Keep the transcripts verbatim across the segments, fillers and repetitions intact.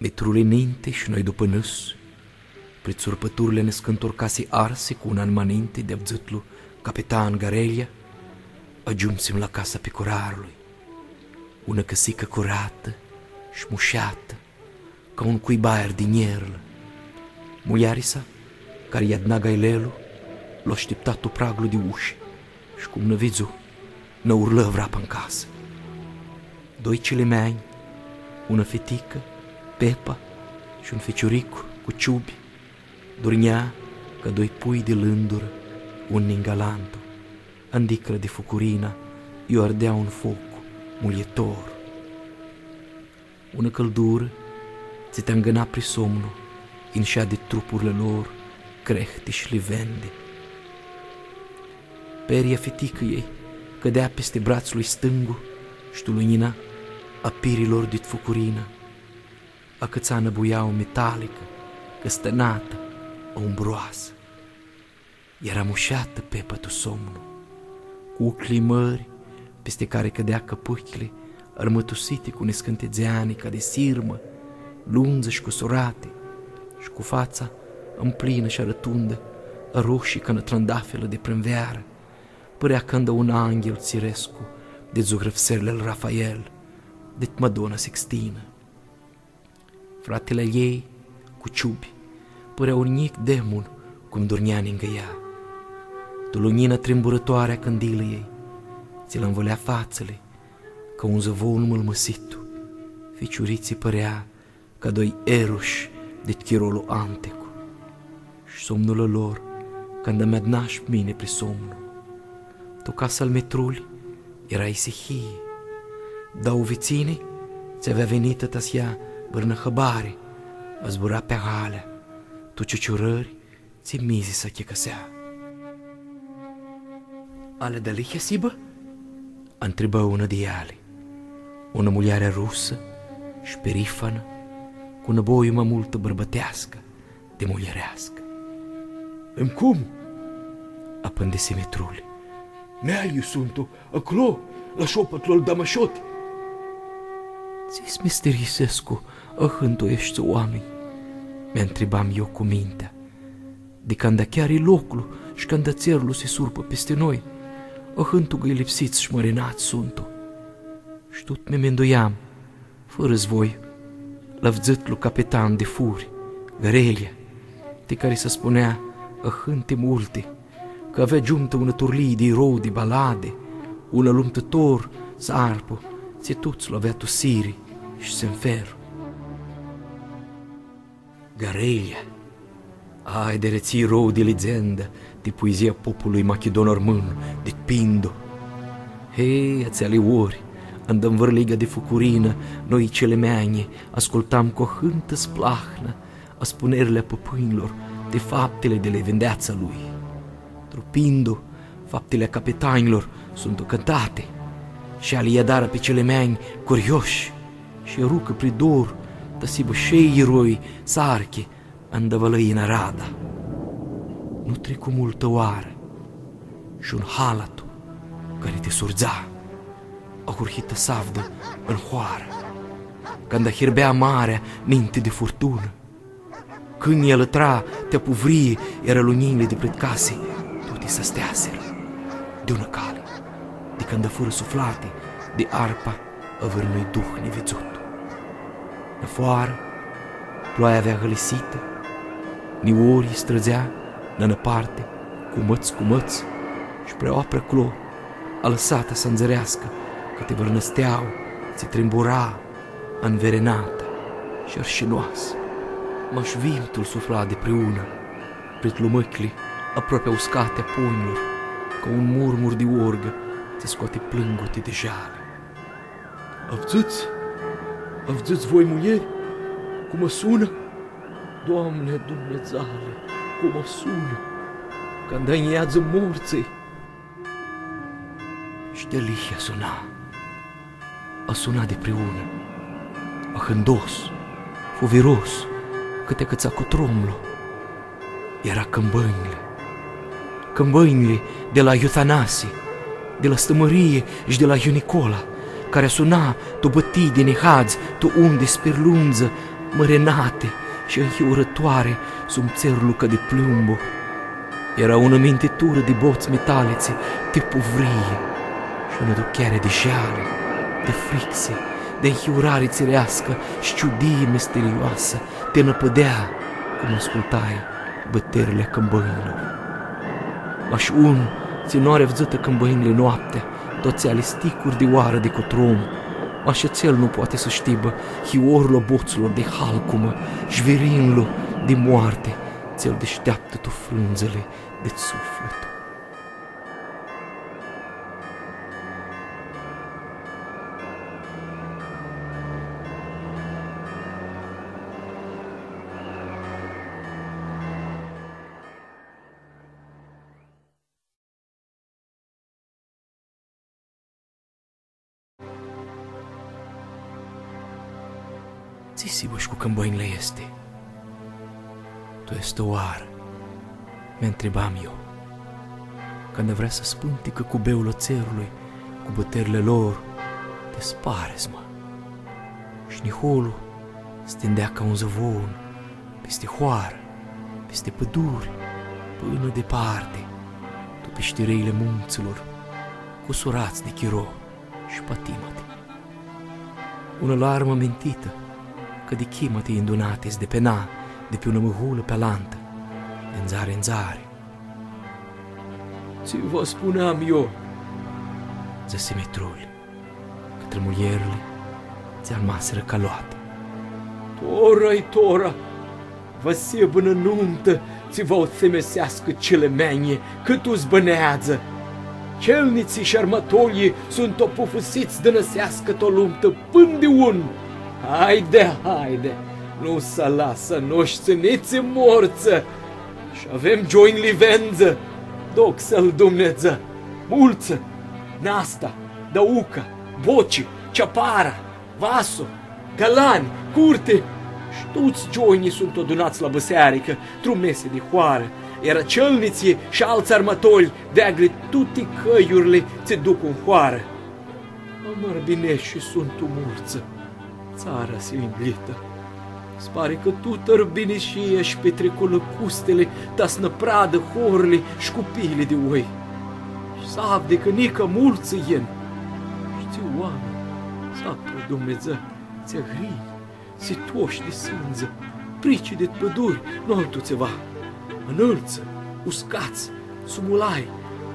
Mitruli ninti shi noi dupã nãs, pri tsurpãturli a niscãntor casi arsi cu un an ma ninti di avdzãtlu capitan Garelia, agiumsim la casa picurarlui, unã cãsicã curatã shi mushatã, ca un cuibair di njerlã. Muljari-sa, cari lj-adna gailelu, lu ashtipta tu praglu di ushi, shi cum nã vidzu, nã urlã vrapa n casã. Doi cilimeanj, unã fiticã, Pepa, shi un ficiuric cu ciubi, durnjea ca doi pui di lãndurã, un ningã alantu, andicãrã di fucurina iu ardea un foc muljitor. Unã cãldurã tsi ti angãna pri somnu, inshea di trupurli a lor crehti shi livendi. Peria a fiticãljei cãdea pisti bratslu stãngu, sh-tu lunjina a pirilor dit fucurina, acãtsa nã buiauã mitalicã, cãstãnatã, aumbroasã. Eara mushatã Pepa tu somnu, cu ocljilj mãri, pisti cari cãdea cãpãchili, armãtusiti cu niscãnti dzeani ca di sirmã, lundzã shi cusurati, shi cu fatsa mplinã shi arãtundã, aroshi ca nã trandafilã di primvearã, pãrea canda un anghel tsirescu di zugrãfserli al Rafael, dit Madona Sixtinã. Fratili a ljei, cu ciubi, pãrea un njic demun cum durnjea ningã ea. Tu lunjina trimburãtoari a cãndilãljei, tsi lã nvãlea fatsãli, ca un zãvon mãlmãsitu, ficiuritslji pãrea ca doi eroshi dit chirolu anticu. Sh-somnul a lor, canda mi adnash mini pri somnu. Tu casa al Mitruli eara isihii. Dauã vitsini, tsi avea vinitã ta s-ljea vãrnã hãbari, azbura pi agalea, tu ciuciurãri, tsi mizi s-achicãsea. Ale dealihea s-hibã? Antribã unã di eali, unã muljari rusã, sh-pirifanã, cu nã boiu ma multu bãrbãteascã di muljireascã. Em cum? Apãndisi Mitruli. Nealji suntu, aclo, la shopatlu al Damashoti. Tsi s-mistirisescu ahãntu eshti oaminj? Mi antribam eu cu mintea. Di canda cheari loclu sh-canda tserlu si surpã pisti noi, ahãntu gãilipsits sh-mãrinats suntu. Sh-tut mi minduiam, fãrã s-voi, la avdzãtlu capitan di furi, Garelia, ti cari s-spunea ahãnti multi, cã avea agiumtã unã turlii di irou di baladi, un alumtãtor sarpu, tsi tuts lu avea tu siri sh-sinferu. Garelia. Ai, di atsel irou di lidzendã, di puizia a poplui machidon-armãn, di Pindu. Hei, atseali ori, anda n vãrliga di fucurina, noi cilimeanjlji ascultam cu ahãntã splahnã aspunerli a pãpãnjlor di faptili di la vindeatsa lui. Tu Pindu, faptili a capitanjlor suntu cãntati, shi eali lj-adarã pi cilimeanj curioshi, shi arucã pri dor ta s-hibã shi elj iroi s-archi anda va lã yinã arada. Nu tricu multã oarã, sh-un halatu cari ti surdza, ahurhi ta s-avdã n hoarã, canda hirbea marea ninti di furtunã. Cãnjlji alãtra ti apuvrii, eara lunjinjli di prit casi, tuti s-asteasirã. Di unã cali, di canda furã suflati di arpa a vãrnui duh nividzut. Nafoarã, ploaia avea hãlisitã, niori strãdzea, nã nã parti, cumãts, cumãts, shi preaproapi aclo, alãsatã s-andzãreascã cãti vãrnã steauã, tsi trimbura, anvirinatã shi arshinoasã. Mash vimtul sufla dipriunã, prit lumãchli aproapi uscati a ponjlor, ca un murmur di orgã, tsi scoati plãnguti di jali. Avdzãts? Avdzãts voi, muljeri, cum asunã? Doamne Dumnidzale, cum asunã! Canda nj-eadzã mortsãlj! Shi dealihea asuna. Asuna dipriunã. Ahãndos, fuviros, cãti acãtsa cu tromlu. Eara cãmbãnjli. Cãmbãnjli di la Iu Thanasi, di la Stãmãrii shi di la Iu Nicola, cari asuna tu bãtii di nihadz, tu undi spirlundzã, mãrenati shi nhiurãtoari sum tserlu ca di plumbu. Eara unã mintiturã di bots mitalitsi ti puvrii shi unã aducheari di jali, di frixi, di nhiurari tsireascã shi ciudii misterioasã ti nã pãdea, cum ascultai bãterli a cãmbãnjlor. Mash un, tsi nu ari avdzãtã cãmbãnjli noaptea, tu atseali sticuri di oarã di cutrum, mash atsel nu poati s-shtibã hiorlu a botslor di halcumã, jvirinlu di moarti, tsi-l dishteaptã tu frãndzãli di suflit. Tsi s-hibã sh-cu cãmbãnjli aesti? Tu aestã oarã, mi ntribam eu, canda vrea s-spãnticã cubeul a tserlui cu bãterli a lor di sparizmã. Shi niholu s-tindea ca un zãvon pisti hoarã, pisti pãduri, pãnã diparti, tu pishtireili a muntsãlor, cusurats di chiro shi patimati. Unã larmã mintitã, ca di chimati indunati, s-dipena di pi unã mãhulã pi alantã, di ndzari ndzari. Tsi vã spuneam eu? Dzãsi Mitruli, cãtrã muljerli tsi armasirã caloati. Tora-i tora, va s-hibã nã numtã tsi va u thimeseascã cilimeanjlji cãt u s-bãneadzã. Celnitslji shi armatoljlji suntu apufãsits s-dãnãseascã tu lumtã pãn di un. Haide, haide, nu s-alasã a noshtsã nitsi mortsã. Shi avem gionj livendzã, doxã al Dumnidzã, multsã, Nasta, Dauca, Boci, Ceapara, Vaso, Galani, Curti, shi tuts gionjlji suntu adunats la bãsearicã, tru mesi di hoarã, iara celnitslji shi altsã armatolj deagli tuti cãljurli tsi duc tu hoarã. Ama arbineshi suntu multsã, tsara si inglitã. S-pari cã tutã arbinishia sh-pitricu lãcustili ta s-nã pradã horli sh-cupiili di oi. Sh-s-avdi cã nica multsã yin. Shi tsi oaminj, s-apru Dumnidzã, tsi agrinj, sitoshi di sãndzã, prici di pãduri, nu altu tsiva. Anãltsã, uscats, sumulai,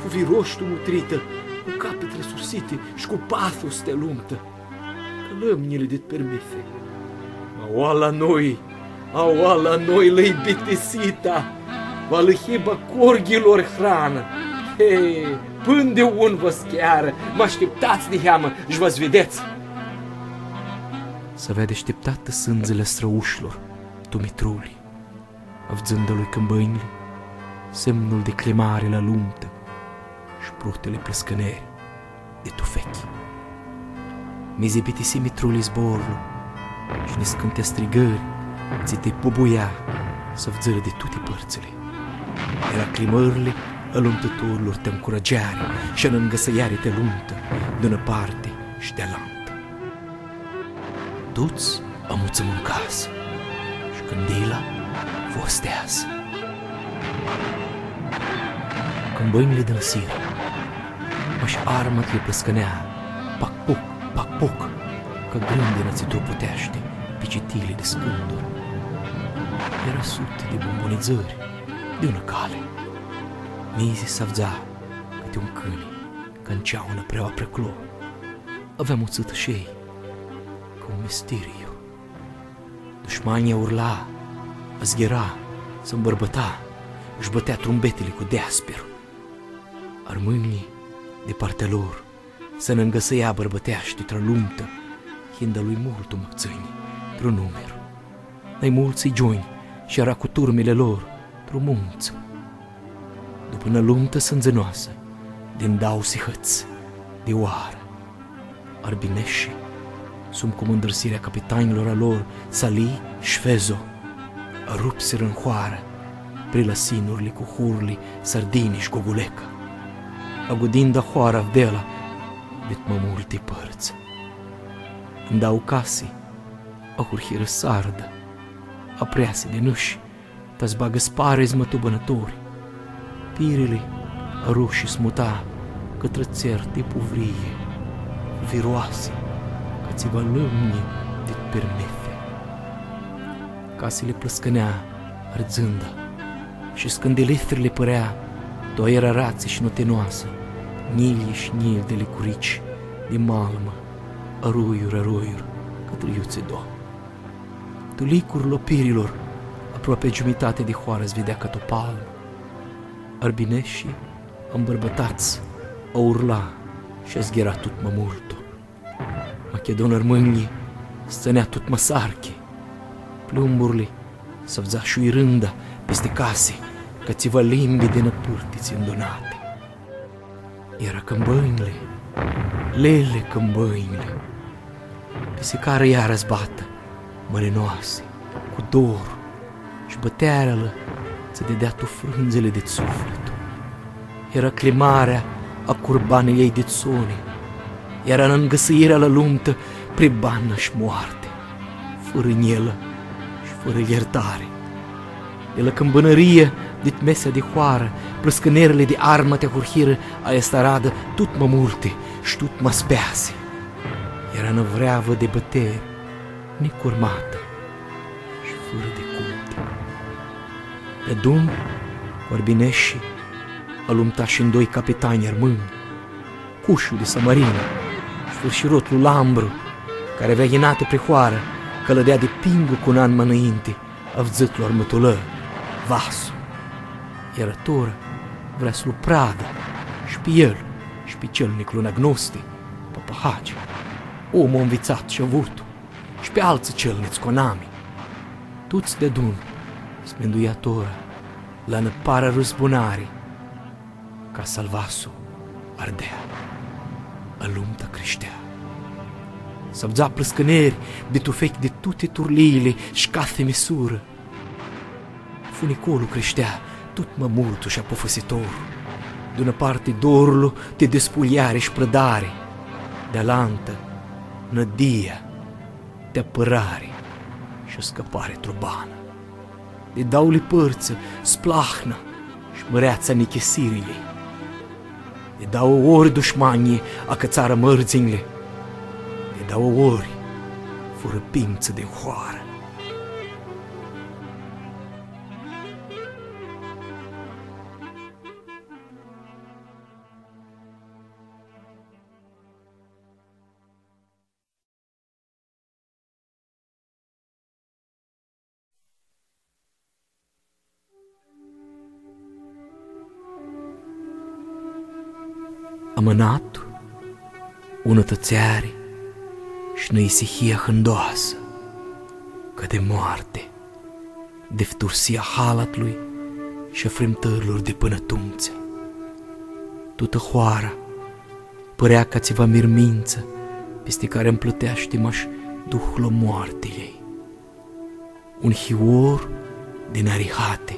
fuviroshi tu mutritã, cu capi trãsusiti sh-cu pathu sti lumtã. Cãlãmnjili dit pirmithi. Aoa la noi, aoa la noi lã-i bitisita, va lã hibã corghilor hranã. He, pãn di un va s-chearã, ma ashtiptats niheamã sh-va s-videts. S-avea dishtiptatã sãndzili a strãushlor tu Mitruli, avdzãndu-lj cãmbãnjli, semnul di cljimari la lumtã, sh-prutili plãscãneri di tufechi. Mizi bitisi Mitruli zborlu, sh-niscãnti strigãri tsi ti bubuia s-avdzãrã di tuti pãrtsãli. Eara cljimãrli a lumtãtorlor ti ncurageari sh-anãngãsãiari ti lumtã, di unã parti sh-di alantã. Tuts amutsãm tu casã, sh-cãndila fu asteasã. Cãmbãnjli dãnãsirã, mash armatli plãscãnea, pac-puc, pac-puc, ca grãndina tsi truputeashti pi citili di scãnduri. Eara suti di bumbunidzãri di unã cali. Mizi s-avdza cãti un cãni, ca nceaunã preaua preclo. Avea mutsãtã shi elj, ca un mistiriu. Dushmanja urla, azghira, s-ambãrbãta, sh-bãtea trumbetili cu deaspiru. Armãnjlji, di partea lor, s-anãngãsãia bãrbãteashti tra lumtã, hinda lui multu ma ptsãnj, tru numiru. Nai multsã gionj sh-eara cu turmili a lor, tru muntsã. Dupã nã lumtã sãndzãnoasã, di ndauã sihãts, di oarã, arbineshi, sum cumãndãrsirea capitanjlor a lor, Sali sh-Fezo, arupsirã tu hoarã, pri la sinurli cu hurli Sardini sh-Goguleca, agudinda hoara Avdela, dit ma multi pãrtsã. Ndauã casi, ahurhirã s-ardã, apreasi di nãshi, ta s-bagã sparizmã tu bãnãtori. Pirili arushi s-muta cãtrã tser ti puvrii, viroasi ca tsiva lãmnji dit pirmithi. Casili plãscãnea ardzãnda shi scãndilitrili pãrea tu aeara ratsi shi nutinoasã, njilji shi njilji di licurici di malmã, aruiur, aruiur, cãtrã iutsido. Tu licurlu a pirilor, aproapi giumitati di hoarã s-videa ca tu palmã. Arbineshi, ambãrbãtats, aurla shi azghira tut ma multu. Machidon armãnjlji s-tsãnea tut ma sarchi. Plumburli s-avdza shuirãnda pisti casi, ca tsiva limbi di nãpãrtitsi ndunati. Eara cãmbãnjli, lele cãmbãnjli. Pisi cara iara s-batã, mãrinoasi, cu dor, shi bãtearea lã tsã didea tu frãndzili di suflitu. Eara cljimarea a curbaniljei di soni, eara nãngãsãirea la lumtã pri banã shi moarti, fãrã njilã shi fãrã ljirtari. Di la cãmbãnãria dit mesea di hoarã, plãscãnerli di armã ti ahurhirã aestã aradã tut ma multi shi tut ma speasi. Eara nã vreavã di bãteri, nicurmatã shi fãrã di cunti. Deadun, cu Arbineshi, alumta shi ndoi capitanj armãnj, Cushu di Samarina shi fãrshirotlu Lambru, cari avea yinati pri hoarã, cã lã dea di pingu cu un an ma nãinti avdzãtlu armãtulã, Vasu. Iar tora vrea s-lu pradã shi pi el, shi pi celniclu Nagnosti, Papahagi, omu anvitsat shi avutu, shi pi altsã celnits cu anami. Tuts deadun s-minduia tora la nã parã rãzbunari, ca s-al Vasu ardea, alumta crishtea. S-avdza plãscãneri di tufechi di tuti turliili shi cathi misurã. Funicolu crishtea tut ma multu shi apufãsitor. Di unã parti dorlu ti dispuljari shi prãdari, di alantã nãdia ti apãrari shi scãpari tru banã. Di dauli pãrtsã splahna shi mãreatsa nichisirili. Di dauã ori dushmanjlji acãtsarã mãrdzinjli, di dauã ori furã pimtsã di hoarã. Amãnatu, unã tãtseari shi nã isihia hãndoasã, ca di moarti, di ftursia halatlui shi a frimtãrlor di pãnã atumtsea. Tutã hoara pãrea ca tsiva mirmintsã, pisti cari ãmplãteashti mash duhlu a moartiljei. Un hior di narihati,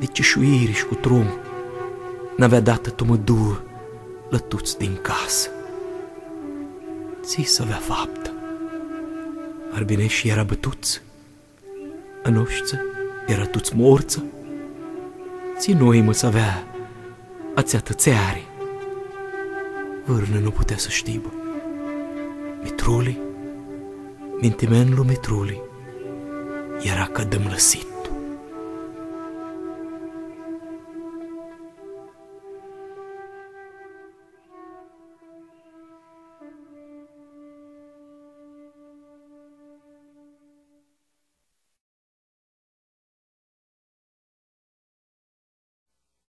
di cishuiri shi cu trom, n-avea datã tumãduã la tuts din casã. Tsi s-avea faptã? Arbineshi eara bãtuts? A noshtsã eara tuts mortsã? Tsi noimã s-avea atsea tãtseari? Vãrnã nu putea s-shtibã. Mitruli, mintimenlu Mitruli, eara ca dãmlãsit.